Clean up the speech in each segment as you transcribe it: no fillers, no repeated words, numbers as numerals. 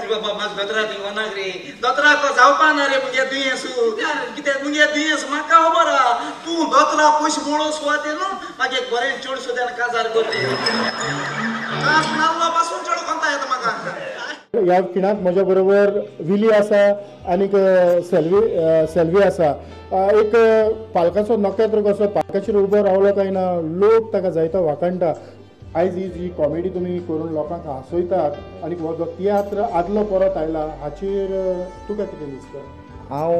रे बाबा म्हाका दोतोरा थंय वनाक रे, दोतोराक जावपा ना रे मुगे दुयेंस, कित्याक मुगे दुयेंस म्हाका खबर आहा, तूं दोतोरा पयशे मोळो सुवाते न्हू मागीर एक बरें चेडूं सुद्दां काजार करते, नाल्लो पासून चेडो कोंता येता म्हाका. ह्या खिणांत म्हज्या बरोबर विली आसा आनीक सेल्वी आसा. एक पालकाचो नखेत्र कसो पालकाचेर उबो रावलो काय ना लोक ताका जायतो वाखाणटा. आयज ही जी कॉमेडी तुमी करून लोकांक हांसयतात आनी हो जो तियात्र आदलो परत आयला हाचेर तुका कितें दिसता? हांव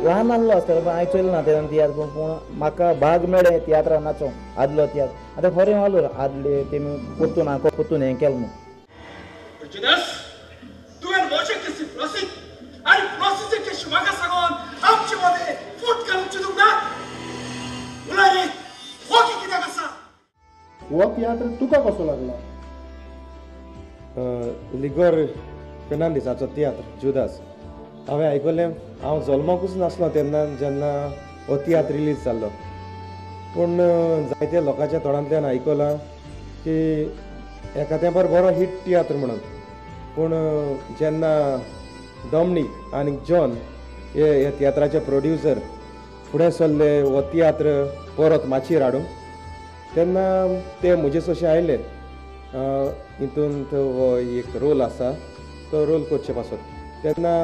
ल्हान आहलो आसतलो पण हांवें चोयलो ना तेन्ना तियात्र, पूण म्हाका भाग मेळ्ळें तियात्रान नाचोंक आदलो तियात्र. आतां खरें वालोर आदले तेमी परतून हांव परतून हें केलें म्हूण. तुवें म्हजें केसी प्रोसीक आनी प्रोसीचे केशी म्हाका सांगून आमचे मदें फूट घालूंक चिंतूंक ना? उलय रे, वोगी कित्याक आसा? हो तियात्र तुका कसो लागला? लिगोर फेर्नांडीसाचो तियात्र जुदास हांवें आयकलें. हांव जल्माकूच नासलो तेन्ना जेन्ना हो तियात्र रिलीज जाल्लो, पूण जायते लोकांच्या तोंडांतल्यान आयकलां की एका तेंपार बरो हिट तियात्र म्हणून. पूण जेन्ना डॉमनीक आनी जॉन हे तियात्राचे प्रोड्युसर फुडें सरले हो तियात्र परत माचयेर हाडूंक, तेन्ना ते म्हजे सोशे आयले हितून हो एक रोल आसा तो रोल करचे पासत. तेन्ना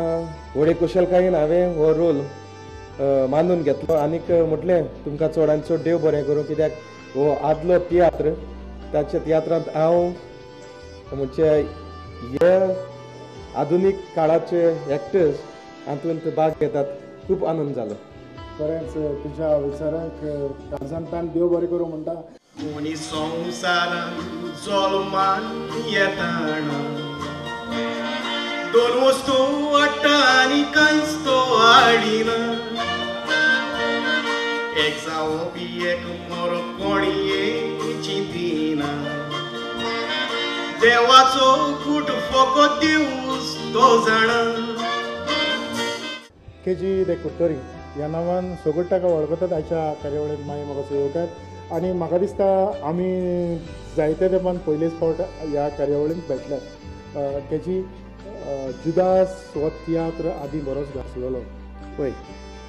व्हडे कुशलकायेन हांवें हो रोल मानून घेतलो आनीक म्हटलें तुमकां चड आनी चड देव बरें करूं, कित्याक हो आदलो तियात्र ताच्या तियात्रांत हांव म्हणजे हे आधुनीक काळाचे एक्टर्स हातूंत भाग घेतात, खूब आनंद जालो. खरेंच तुज्या विचारांक काळजांतल्यान देव बरें करूं म्हणटा. मनीस संवसारान जल्मान येताना दोन वस्तू हाडटा आनी कांयच तो हाडिना, एक जावप एक मरप कोणये चिंतिना, देवाचो कूट फकत दिवस तो जाणा. केजी दे कुडतरी ह्या नांवान सगळें ताका वळखतात. आयच्या कार्यावळींत मागीर म्हाका येवकार आनी म्हाका दिसता आमी जायते तेंपान पयलेच फावट ह्या कार्यावळींत भेटल्यात. केजी, जुदास हो तियात्र आदीं बरोच गाजलेलो पळय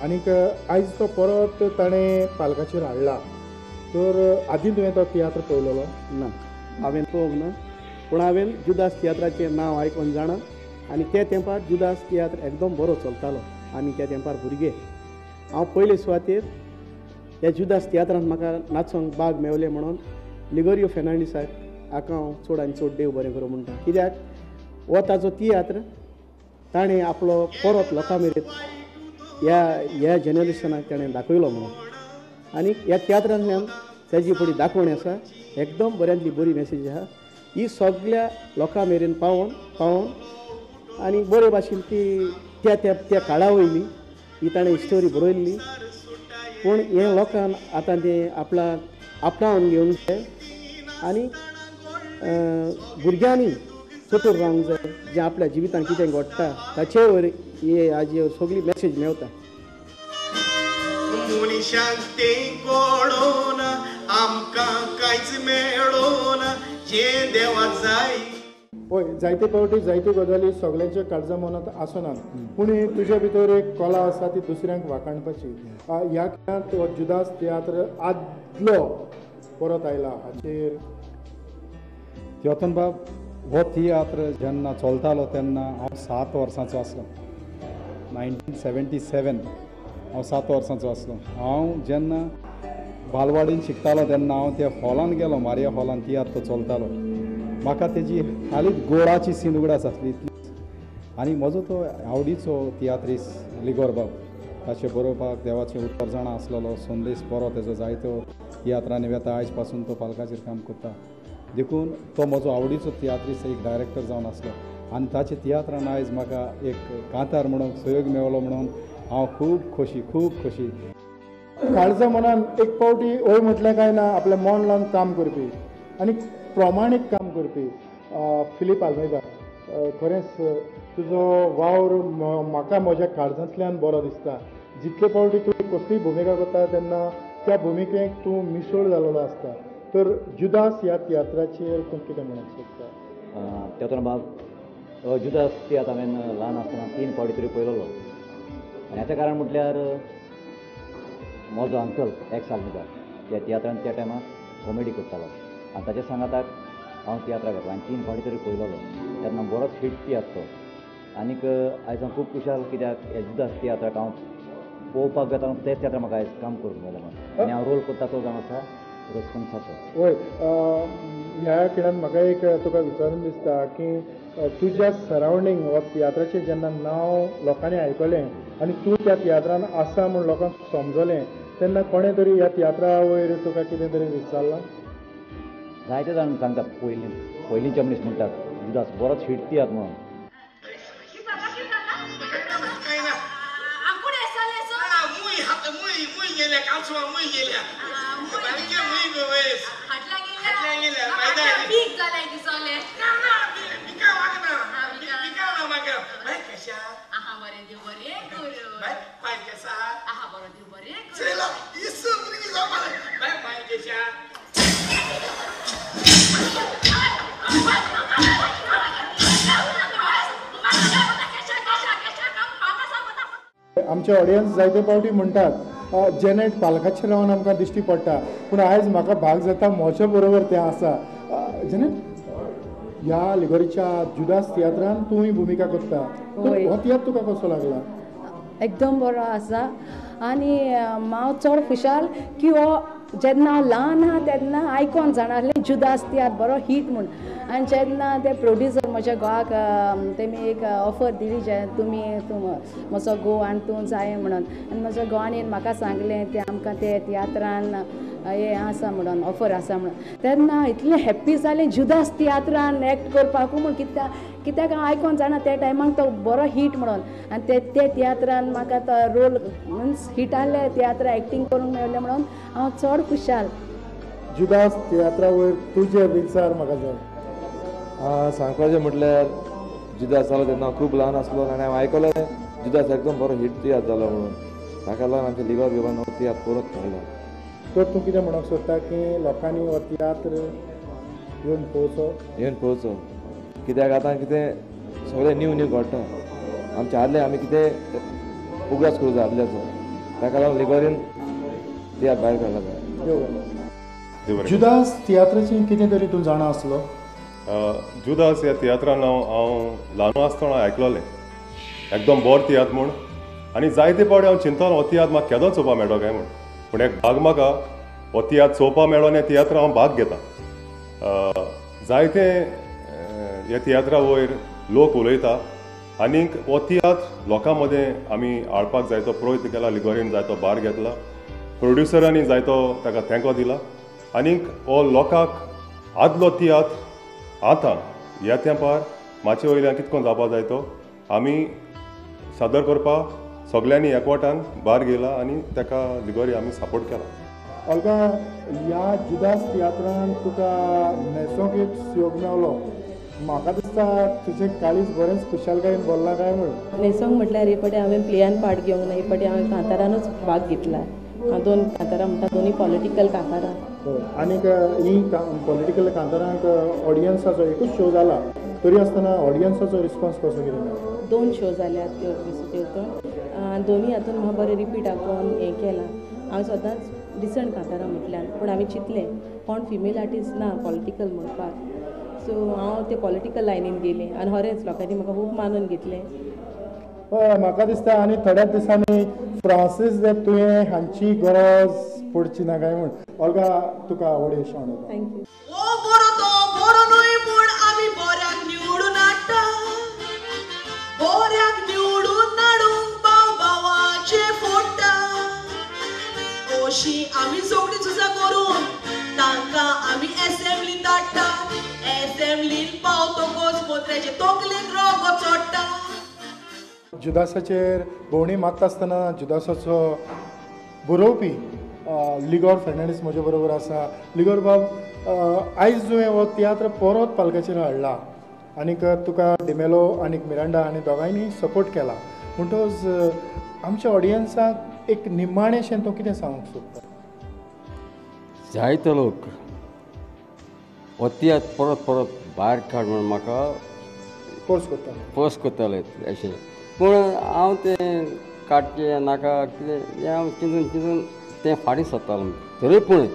आनीक आयज तो परत ताणें पालकाचेर हाडला, तर आदीं तुवें तो तियात्र पळयलेलो? ना, हांवें पळोवंक ना, पूण हांवें जुदास तियात्राचें नांव आयकून जाणा आनी त्या तेंपार जुदास तियात्र एकदम बरो चलतालो. आमी त्या तेंपार भुरगे. हांव पयले सुवातेर ह्या जुदास तियात्रांत म्हाका नाचोंक बाग मेवलें म्हणून लिगोरियो फेर्नांडीसाक हाका हांव चड आनी चड देव बरें करूं म्हणटा, कित्याक हो ताजो तियात्र ताणें आपलो परत लोकां मेरेन ह्या ह्या जनरेशनाक ताणें दाखयलो म्हणून. आनी ह्या तियात्रांतल्यान ताजी फुडें दाखोवणी आसा, एकदम बऱ्यांतली बरी मॅसेज आसा, ही सगळ्या लोकां मेरेन पावोवन पावोवन आनी बरे भाशेन ती त्या त्या त्या काळा वयली ही ताणें स्टोरी बरयल्ली. पूण हें लोकांक आतां तें आपणाक आपणावन घेवंक जाय आनी भुरग्यांनी चतूर रावंक जाय, जें आपल्या जिवितांत कितें घडटा ताचे वयर हे हाजी सगळी मॅसेज मेवता. मनशाक तें कळना, आमकां कांयच मेळना, जें देवाक जाय. पळय जायते फावटी जायत्यो गजाली सगल्यांच्या काळजा मनांत आसनात, पूण तुज्या भितर एक कला आसा ती दुसऱ्यांक वाखाणपाची. ह्या खेळांत हो जुदास तियात्र आदलो परत आयला हाचेर चेतन बाब, हो तियात्र जेन्ना चलतालो तेन्ना हांव 7 वर्सांचो आसलो. 1977 हांव 7 वर्सांचो आसलो. हांव जेन्ना बालवाडीन शिकतालो तेन्ना हांव त्या हॉलान गेलो, मारिया हॉलान तियात्र तो चलतालो. म्हाका तेजी हालींच गोळाची सीन उगडास आसली इतलीच. आनी म्हजो तो आवडीचो तियात्रीस लिगोर बाब, ताचें बरोवपाक देवाचें उतर जाणा आसलेलो, संदेश बरो तेजो जायतो तियात्रांनी वेता. आयज पासून तो पालकाचेर काम करता, देखून तो म्हजो आवडीचो तियात्रीस एक डायरेक्टर जावन आसलो. आनी ताच्या तियात्रान आयज म्हाका एक कांतार म्हणून सहयोग मेळलो म्हणून हांव खूब खोशी, खूब खोशी. काळजा मनान एक फावटी हय म्हटलें काय ना आपलें मन लावन काम करपी आनी प्रमाणीक काम करपी फिलीप आल्मेदा, खरेंच तुजो वावर म्हाका म्हज्या काळजांतल्यान बरो दिसता. जितले फावटी तूं कसलीय भुमिका करता तेन्ना त्या भुमिकेक तूं मिसळ जाल्लो आसता. तर जुदास ह्या तियात्राचेर तूं कितें म्हणूंक सोदता? तेतोन बाब, जुदास तियात्र हांवें ल्हान आसतना 3 फावटी तरी पळयलेलो आनी हाचें कारण म्हटल्यार म्हजो अंकल एक्स आल्मेदा त्या तियात्रान त्या टायमार कॉमेडी करतालो आनी ताच्या सांगाताक हांव तियात्राक वतालो. हांवें 3 फावटी तरी पळयलेलो तेन्ना बरोच हिट तियात्र तो. आनीक आयज हांव खूब खुशाल कित्याक ह्या जुदास तियात्राक हांव पळोवपाक वेता तेच तियात्राक म्हाका आयज काम करूंक मेळ्ळें म्हणून. आनी हांव रोल करता तो जावन आसा रसवंसाचो. वय, ह्या खिणान म्हाका एक तुका विचारून दिसता की तुज्या सरावंडींग हो तियात्राचें जेन्ना नांव लोकांनी आयकलें आनी तूं त्या तियात्रान आसा म्हूण लोकांक समजलें तेन्ना कोणें तरी ह्या तियात्रा वयर तुका कितें तरी विचारलां? जायते जाण सांगतात पयलींचे मनीस म्हणटात जुदास बरोच हिट तियात्र म्हणून. आमचे ऑडियन्स जायते फावटी म्हणटात जेनेट पालकाचेर रावन आमकां दिश्टी पडटा, पूण आयज म्हाका भाग जाता म्हज्या बरोबर तें आसा. जेनेट, ह्या लिगोरीच्या जुदास तियात्रान तूंय भुमिका करता, हो तियात्र तुका कसो लागला? एकदम बरो आसा आनी हांव चड खुशाल की हो जेन्ना हांव ल्हान आहा तेन्ना आयकोन जाणा आसलें जुदास तियात्र बरो हीट म्हूण. आनी जेन्ना ते प्रोड्युसर म्हज्या घोवाक तेमी एक ऑफर दिली जे तुमी तूं म्हजो घोव आनी तूं जाय म्हणून, आनी म्हज्या घोवान येवन म्हाका सांगलें तें आमकां ते तियात्रान हें आसा म्हणून ऑफर आसा म्हणून, तेन्ना इतलें हॅप्पी जालें जुदास तियात्रान एक्ट करपाकू म्हूण. कित्याक हांव आयकोन जाणा त्या टायमाक तो बरो हीट म्हणून, आनी ते ते तियात्रान म्हाका तो रोल मिन्स हीट आहले तियात्रा एक्टींग करूंक मेळ्ळें म्हणून हांव चड खुशाल. जुदास तियात्रा वयर तुजे विचार म्हाका जाय. सांगपाचें म्हटल्यार जुदास जालो तेन्ना खूब ल्हान आसलो आनी हांवें आयकलें जुदास एकदम बरो हिट तियात्र जालो म्हणून, ताका लागून आमच्या लिगोर घेवन हो तियात्र परत काडलो. तर तूं कितें म्हणूंक सोदता की लोकांनी हो तियात्र येवन पळोवचो? येवन पळोवचो, कित्याक आतां कितें सगळें न्यू न्यू घडटा, आमच्या आदलें आमी कितें उगडास करूं जाय आदल्याचो, ताका लागून लिगोरीन तियात्र भायर काडला जाय. जुदास तियात्राचें कितें तरी तूं जाणा आसलो? जुदास ह्या तियात्रान हांव ल्हान आसतना आयकलोलें एकदम बरो तियात्र म्हूण, आनी जायते फावटी हांव चिंततालो हो तियात्र म्हाका केदो चोवपाक मेळटलो काय म्हूण, पूण एक भाग म्हाका हो तियात्र चोवपाक मेळ्ळो आनी ह्या तियात्रान हांव भाग घेता. जायते ह्या तियात्रा वयर लोक उलयता आनीक हो तियात्र लोकां मदें आमी हाडपाक जायतो प्रयत्न केला, लिगोरीन जायतो भार घेतला, प्रोड्युसरांनी जायतो ताका तेंको दिला आनीक हो लोकांक आदलो तियात्र आतां ह्या तेंपार माचये वयल्यान कितको जावपा जाय तो आमी सादर करपाक सगल्यांनी एकवटान भार घेयला आनी ताका लिगोरी आमी सपोर्ट केला. ऑल्गा, ह्या जुदास तियात्रान तुका न्हेसोंक एक योग मेवलो, म्हाका दिसता तुजें काळीज बरेंच खुशालकायेन भरलां काय म्हूण. न्हेसोंक म्हटल्यार हे फावटी हांवें प्लेयान पार्ट घेवंक ना, हे फावटी हांवें कांतारानूच भाग घेतला. हांव 2 कांतारां म्हणटा, दोनूय पॉलिटिकल कांतारां. आनीक ही पॉलिटिकल कांतारांक ऑडियन्साचो एकूच शो जाला तरी आसतना ऑडियन्साचो रिस्पॉन्स कसो कितें मेळ्ळो? 2 शो जाल्यात त्यो तितून दोनूय हातून म्हाका बरें रिपीट आकोवन हें केलां. हांव सदांच डिसंट कांतारां म्हटल्यार, पूण हांवें चिंतलें कोण फिमेल आर्टिस्ट ना पॉलिटिकल म्हणपाक, सो हांव ते पॉलिटिकल लायनीन गेलें आनी खरेंच लोकांनी म्हाका खूब मानून घेतलें. हय, म्हाका दिसता आनी थोड्याच दिसांनी फ्रांसीस दे तुवें हांची गरज पडची ना काय म्हूण. ऑल्गा, तुका व्हड यश म्हणटा. Thank you. ओ बरो तो बरो न्हय पूण आमी बऱ्याक निवडून हाडटा, बऱ्याक निवडून हाडूंक भाव भावाचे फोडटा, अशी आमी सगळीं झुजां करून तांकां आमी एसेंब्लीन धाडटा, एसेंब्लीन पावतकच मोत्र्याचे तकलेक रगत चडटा. जुदासाचेर भोंवडी मारता आसतना जुदासाचो बरोवपी लिगोर फेर्नांडीस म्हजे बरोबर आसा. लिगोर बाब, आयज तुवें हो तियात्र परत पालकाचेर हाडला आनीक तुका डिमेलो आनीक मिरांडा आनी दोगांयनी सपोर्ट केला, म्हणटकच आमच्या ऑडियन्साक एक निमाणेशें तूं कितें सांगूंक सोदता? जायते लोक हो तियात्र परत परत भायर काड म्हूण म्हाका फोर्स करताले, फोर्स करताले अशें. पूण हांव तें काडचें नाका कितें हें हांव चिंतून चिंतून तें फाटीं सरतालो. तरी पूण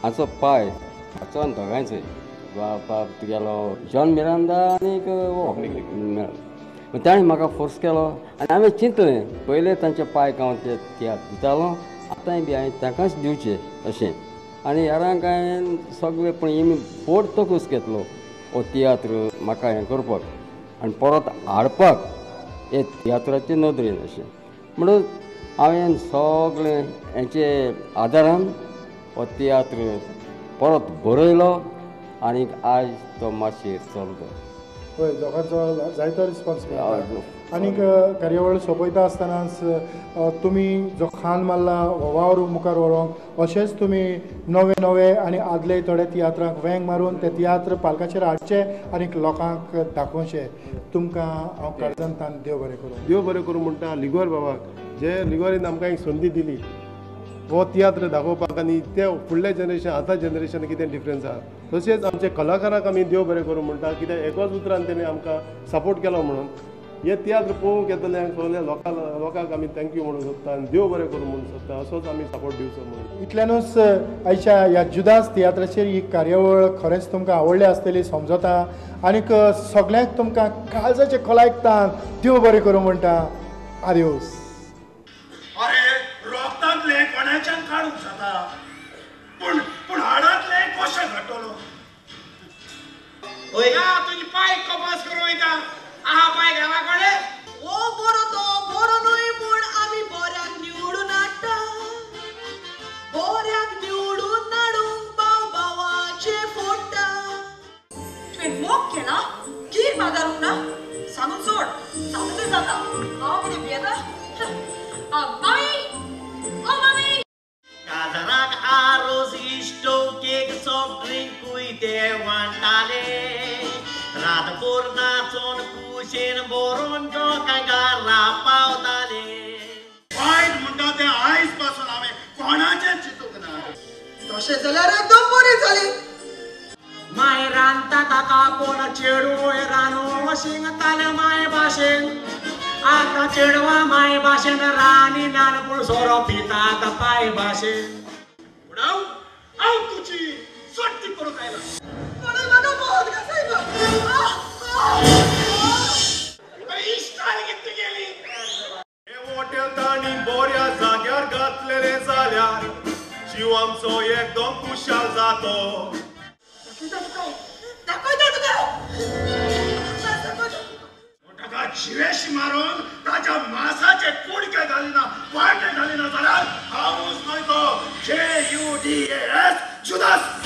हाचो पाय हाचो आनी दोगांयचो बाप तुगेलो जॉन मिरांदा आनीक हो ताणें म्हाका फोर्स केलो आनी हांवें चिंतलें पयलें तांच्या पायक हांव ते तियात्र दितालो, आतांय बी हांवें तांकांच दिवचें अशें. आनी हेरांक हांवें सगळें पूण हेमी बोड तकूस घेतलो हो तियात्र म्हाका हें करपाक आनी परत हाडपाक हे तियात्राचे नदरेन अशें. म्हणून हांवें सगळें हेंचे आदारान हो तियात्र परत बरयलो आनी आयज तो मातशेर चलता. हय, लोकांचो जायतो रिस्पॉन्स मेळटा. आनीक कार्यावळ सोंपयता आसतनाच तुमी जो खान मारला हो वावर मुखार व्हरूंक अशेंच तुमी नवे नवे आनी आदले थोडे तियात्रांक वेंग मारून ते तियात्र पालकाचेर हाडचे आनी लोकांक दाखोवचे. तुमकां हांव काळजांतल्यान देव बरें करूं, देव बरें करूं म्हणटा लिगोर बाबाक, जे लिगोरीन आमकां एक संदी दिली हो तियात्र दाखोवपाक आनी ते फुडले जनरेशन आतां जनरेशन कितें डिफरन्स आहा. तशेंच आमचे कलाकारांक आमी देव बरें करूं म्हणटा, कित्याक एकच उतरान तेणी आमकां सपोर्ट केलो म्हणून हे तियात्र पळोवंक येतल्यांक सगल्या लोकांक आमी thank you म्हणूंक सोदता आनी देव बरें करूं म्हणूंक सोदता. असोच आमी सपोर्ट दिवचो म्हणून. इतल्यानूच आयच्या ह्या जुदास तियात्राचेर ही कार्यावळ खरेंच तुमकां आवडली आसतली समजता आनीक सगल्यांक तुमकां काळजाचे खोलायकतान देव बरें करूं म्हणटा. आदियोस. अरे रोगतांतलें कोणाच्यान काडूंक जाता, पूण पूण हाडांतलें कशें घडटलो? तुजी पाय कपास करूं वयता आहा पाय घाला कडेन. ओ बरो तो बरो न्हय पूण आमी बऱ्याक निवडून हाडटा, बऱ्याक निवडून हाडूंक भाव भावाचे फोडटा. तुवें मोग केला कीर बाजारूंक ना सांगून सोड, जाता तें जाता. हांव कितें भियेता? मामी, ओ मामी, काजाराक आरोस इश्टो केक सॉफ्ट ड्रिंकूय ते वांटाले, रातभर नाचोन कुशेन भरून घरा पावताले. वायट म्हणटा तें आयज पासून हांवें कोणाचें चिंतूंक ना. तशें जाल्यार एकदम बरी जाली. माय रांदता ताका कोण चेडूं रानू शिंगताले माय भाशेन, आतां चेडवां माय भाशेन रानी नान पूण सोरो पितात पाय भाशेन. पूण हांव हांव तुजी सोडटी करूंक आयला. हे हॉटेल तांणी बऱ्या जाग्यार घातलेलें जाल्यार जीव आमचो एकदम खुशाल जातो. ताका जिवेशी मारून ताच्या मासाचे कुडके घालिना वांटे घालिना जाल्यार हांवूच न्हय तो JUDAS जुदास.